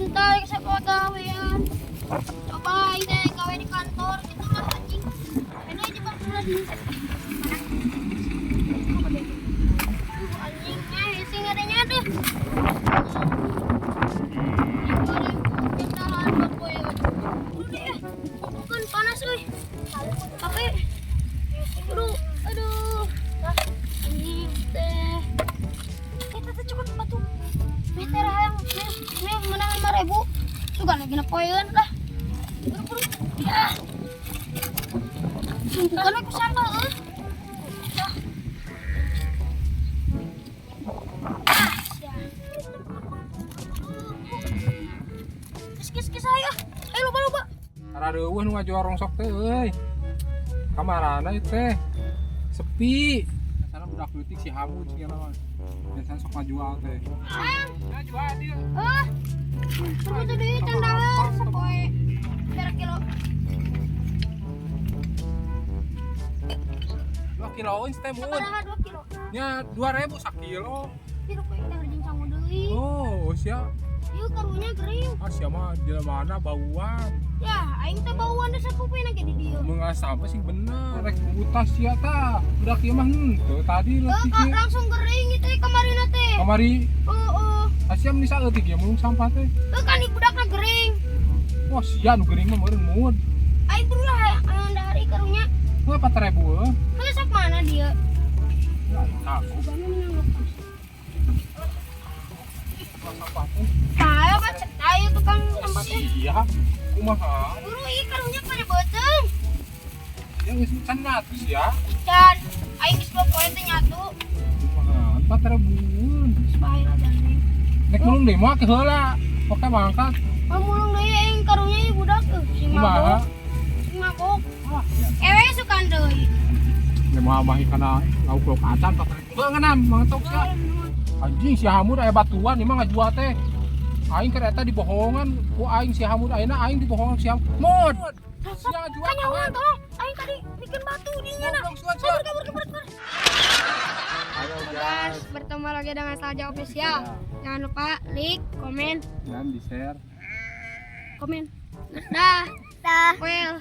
Minta siapa gawean. Coba ini gawe di kantor gitu lah, anjing. Ini aja bang pernah di mana? Apa deh? Anjing, eh sing adanya deh. Bukan panas euy. Capek. Aduh, aduh. Anjing teh. Eh, teh cukup batu. Meter hayang meh menang 5.000. Sugan lagi poeun lah. Buru-buru. Ya. Bukan aku sampah euy. Ah. Ah, sia. Kis kis kis, ayo. Ayo loba loba. Arareuweuh nu ngajual rongsok teh euy. Kamarana ieu teh? Sepi. Biasana budak leutik si Hamud sih mah. Biasana sok ngajual teh. Sayang. Ngajual dia. Ah. Tunggu tuh deui can dahar sapoe. Per kilo. 2 kiloan teh mun. Sabaraha 2 kilo? Nya 2000 sakilo. Piro poe teh jeung sangu deui. Oh, sia. Ieu karunya gering. Ah, sia mah jelema bauan. Ya, aing teh bauan deh sapopoe ge di dieu. Mun sampah sing bener rek utas sia tah. Budak ieu mah henteu tadi Eh, leutik ka, ieu. langsung gering itu kamarina teh. Kamari Heeh. sia meni saeutik ieu mulung sampah teh. Eh, kan di budakna gering. Wah, sia nu gering mah meureun mun. Aing buru lah hayang dahar ieu karunya. Wah, 4000 euy. Heuh, sok mana dia? Ya, aku Ubahna menang lepas. sampah teh. Saya kan ayo tukang sampah teh. Iya, kumaha? Buru ieu karunya pada beuteung. Yang geus can nyatu sia. Can aing geus 2 poe teh nyatu. Kumaha? 4000-an. Geus bae lah gandeng. Nek mulung deui mah ke heula. Oke mangkat. Oh, mulung deui aing karunya ieu budak euy sing Kumaha? mabok. Sing mabok. Wah, sia. Ewe sukan deui. Nek mah mah kana lauk lauk acan 4000. Heuh ngeunam mangtok sia. Anjing si Hamud aya batuan ieu mah ngajual teh. Aing keur eta dibohongan ku aing si Hamud, ayeuna aing dibohongan si Hamud. Mod. Sia ngajual. Kanyawan tolong aing tadi bikin batu dinya na. Goblok, suan, suan. Kabur kabur kabur kabur. Halo Guys, bertemu lagi dengan Salja Official. Jangan lupa like, komen, Dan di-share. komen. Dah. Dah. Well.